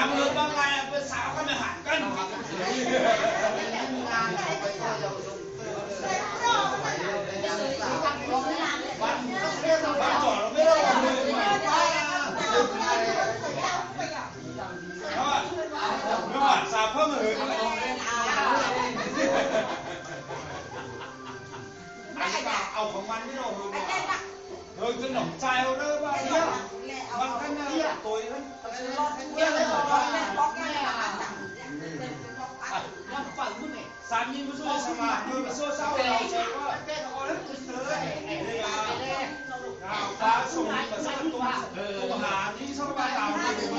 ເອີ ບາງລາຍເປັນສາວກັນ ຫາກັນ ສາວເພີ່ມເຫີນ ອັນນີ້ກໍເອົາຂອງມັນນີ້ເນາະ ເຮີເນາະ ເຮີຈະໜອງໃຈເອົາເດີ ວ່າເນຍ ມັນກໍໜ້າໂຕຍ ມັນ ສາມີບໍ່ຊ່ວຍສະຫວ່າງ ເຮີບໍ່ຊ່ວຍເຊົາ ເຮົາເຊີວ່າ ພະສົງມາຊ່ວຍຕົວ ຕົວຫານີ້ ຊ່ວຍວ່າຕາມນີ້ ເ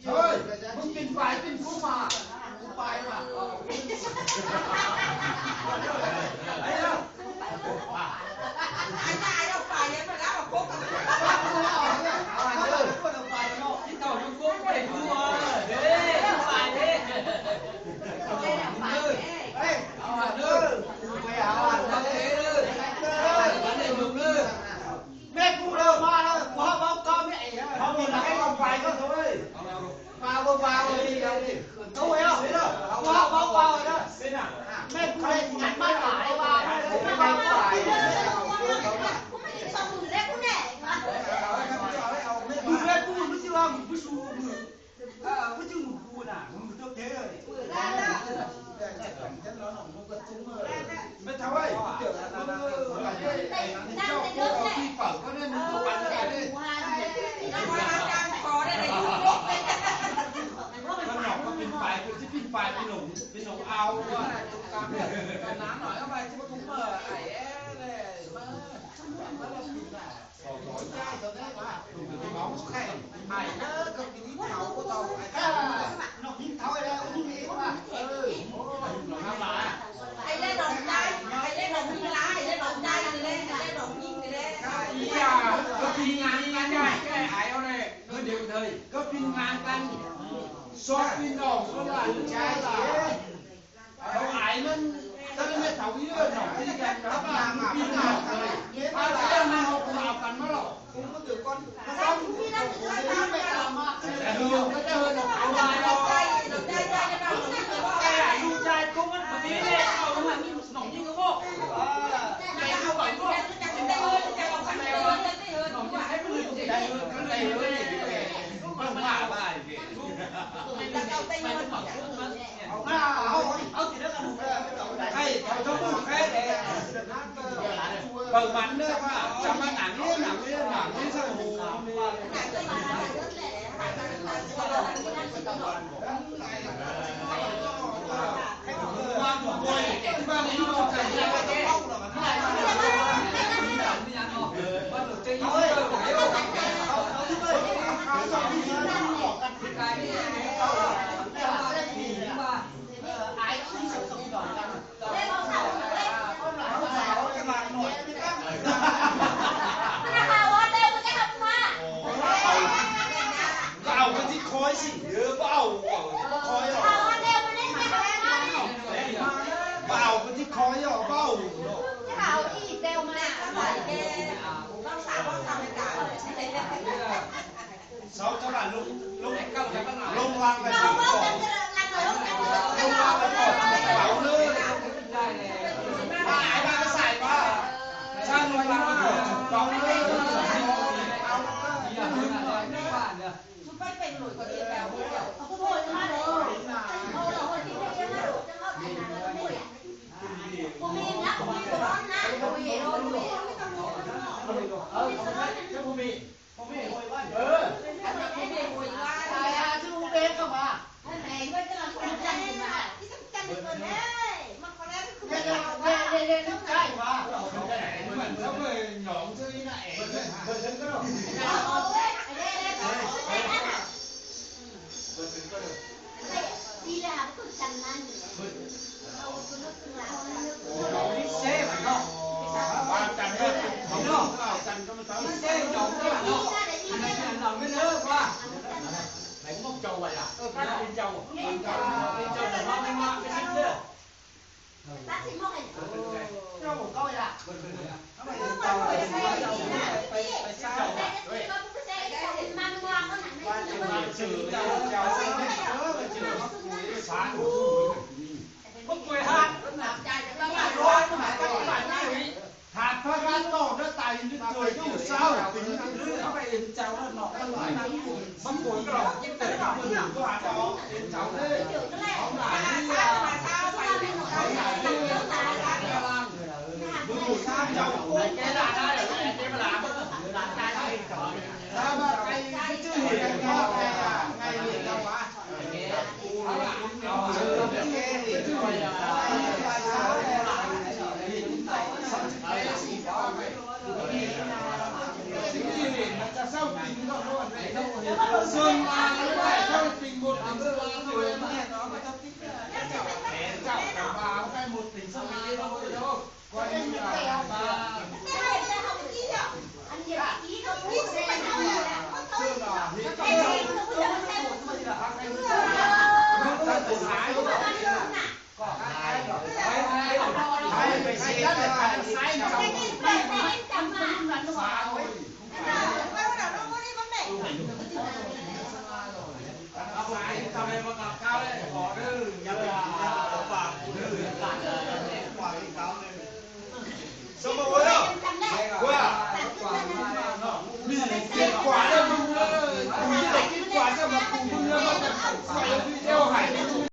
ຮີ້ຍ ມຶງເປັນຝ່າຍເປັນຜູ້ມາ ກູໄປວ່າ ໄປແລ້ວ. ກິນເຂົ້າຢູ່ກົກໄປ ຮູ້ ຫຼາຍຄົນຊິປິ່ນປາຍໄປຫຼົງ ໄປຫຼົງອ່າວວ່າ ການນ້ຳໜ້ອຍເອົາໄປຊິບໍ່ທຸກມື້ ໄອ້ແອເລີຍ ມາ ມາລະພິນນະ ໃຊ້ຕົວນີ້ວ່າ ເມົາແຂ່ງ ໄອ້ເລີຍ ກໍປີນີ້ເຖົ້າບໍ່ເຖົ້າ ໄອ້ແກ່ ນ້ອງຍິງເຖົ້າໄອ້ແລ້ວ ຍິງເອງວ່າ ເອີ ໂອ້ຍ ທຳຫຼາຍ ໄອ້ແລ້ວນ້ອງໃຫຍ່ ໄອ້ແລ້ວນ້ອງຍິງຫຼາຍ ໄອ້ແລ້ວນ້ອງໃຫຍ່ນີ້ແຫຼະ ໄອ້ແລ້ວນ້ອງຍິງນີ້ແຫຼະ ອີຫຍັງ ກໍປີງານ ງານໃຫຍ່ ແກ້ໄຂເອົາແນ່ ເພິ່ນເດີເທິງ ກໍປິ່ນງານກັນ ຊອກພີ່ນ້ອງ ຊອກຫຼານ ຊອກຫຼານ ເຂົາອາຍມັນ ຕະເລະເມັດເຂົາເອີນເນາະ ທີ່ກັນກັບນາງ ພີ່ນ້ອງເອີຍ ອາດຈະນຳເອົາກັນມາຫຼອກ ແຕ່ເຮີນ ເຂົາເຈົ້າເຮີນເອົາຫຼາຍເນາະ ແຕ່ລູກຊາຍຕົວມັນບໍ່ດີເດ້ ເອົາລູກ ນ້ອງຍິງກໍບອກ ແມ່ເຮົາໄປບອກ ແມ່ວ່າ ນ້ອງຢາກໃຫ້ມັນເລີຍ ແຕ່ເຮີນ ມັນເລີຍ ມັນພາໄປ ໃຫ້ເຂົາເຈົ້າຮູ້ແທ້ແທ້ ເບິ່ງມັນເດີວ່າ ຈະມາໜັງນີ້ ໜັງນີ້ ໜັງນີ້ ສັກໂຫ ກໍເອົາໄປທີ່ຄອຍຊິ ເອີ ບໍ່ເອົາ ບໍ່ເອົາ ບໍ່ຄອຍອອກ ບໍ່ເອົາໄປທີ່ຄອຍອອກ ບໍ່ເອົາເນາະ ເອົາອີກແລ້ວມາ ເຊົາເຈົ້າຫຼານລົງ ລົງ ລົງລາງໄປເອົາ ລົງລາງໄປກ່ອນ ເອົາເລີຍ ມາອາຍມາກະສາຍວ່າ ຊ່າງລົງລາງໄປກ່ອນ ເອົາເລີຍ ເອົາເລີຍ ສຸໄປເປັນໂຫຼຍກວ່າເອງແລ້ວ ໂຫຍມາເລີຍ ໂຫຍ ໂຫຍ ໂຫຍ ໂຫຍ ບໍ່ມີນະ ບໍ່ມີ ບໍ່ມີ ບໍ່ມີ ບໍ່ມີ ເອີ ອັນນັ້ນເປັນເປັນໂຫຍວ່າ